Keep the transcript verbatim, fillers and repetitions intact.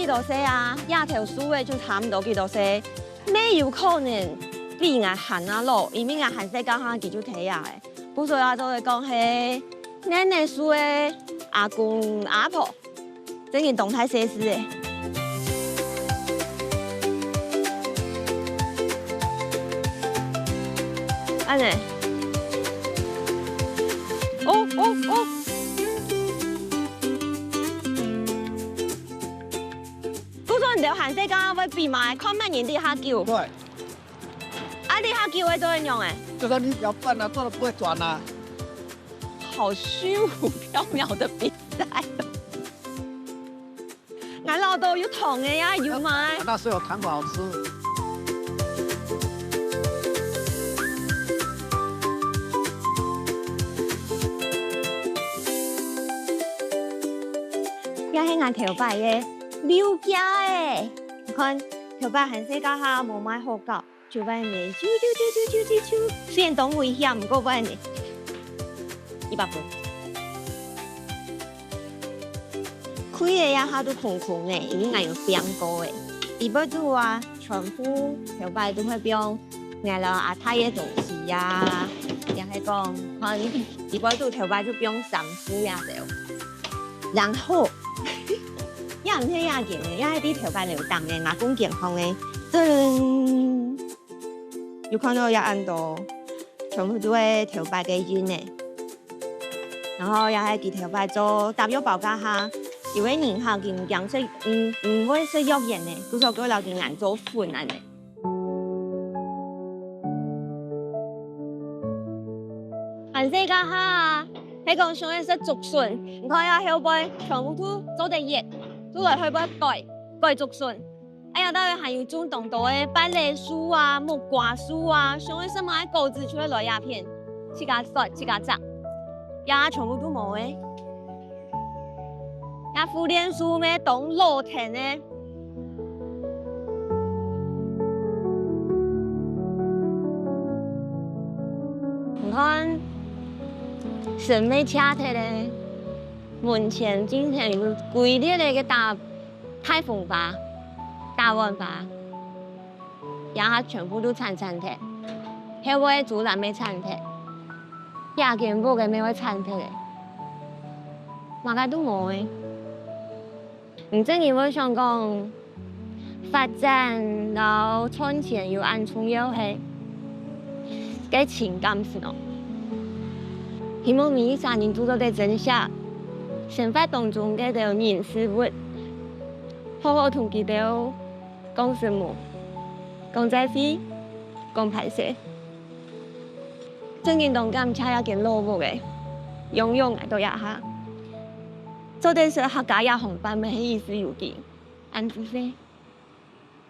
多歲啊，這頭樹仔就差毋多幾多歲，乜有可能比𠊎還較老，因為𠊎還細个下佢就忒啊个。故所啊，做得講係奶奶樹个阿公阿婆，真經當大細隻欸。恁呢，哦哦哦！ 故所你兜還細个會比嘛，看麼人犁較久。對。啊，犁較久會做仰仔？就算你搖粄啊，做得不會轉啊。好虛無縹緲的比賽哦。𠊎恅著有糖个呀，有嘛？那是有糖果好吃。這係𠊎頭擺个溜筊仔。 你看，頭擺還細个下無麼好搞，就會呢，啾啾啾啾啾啾啾，雖然當危險，毋過會呢，一百分。開个這下都空空呢，因為𠊎有放過欸。裡背肚啊，全部頭擺都會放𠊎摎阿太个東西啊，也係講，可能裡背肚頭擺就放衫褲啊，對。 然後，也毋係這間个，也係在頭擺樓頂个，阿公間項个。噔，有看著這恁多，全部都係頭擺个印仔。然後也係佢頭擺做打藥包該下，因為人客緊驚食，嗯，毋會食藥丸仔，故所過摎佢研做粉恁呢。 還細个下，係講想愛食竹筍，你看這後背全部都做得熱，都來後背改，改竹筍。哎呀，當然還有種當多个芭樂樹啊、木瓜樹啊，想愛食麼个果子就會來這片，自家摘，自家摘，這全部都無欸。 這苦楝樹乜當老藤欸。你看，神乜謝忒咧，門前竟然有規列个个大，大紅花、大碗花。 這下全部都剷剷忒，後背个竹籃乜剷忒，這間屋仔乜會剷忒欸，麼个都無欸。你真經會想講，發展摎賺錢有恁重要係？該情感係無？希望每一儕人都做得珍惜生活當中該兜人事物，好好同佢兜 講承蒙，講再會，講歹勢。真經當感謝這間老屋仔，養育𠊎到這下。做得食客家這行飯乜係一絲有佢，恁仔細。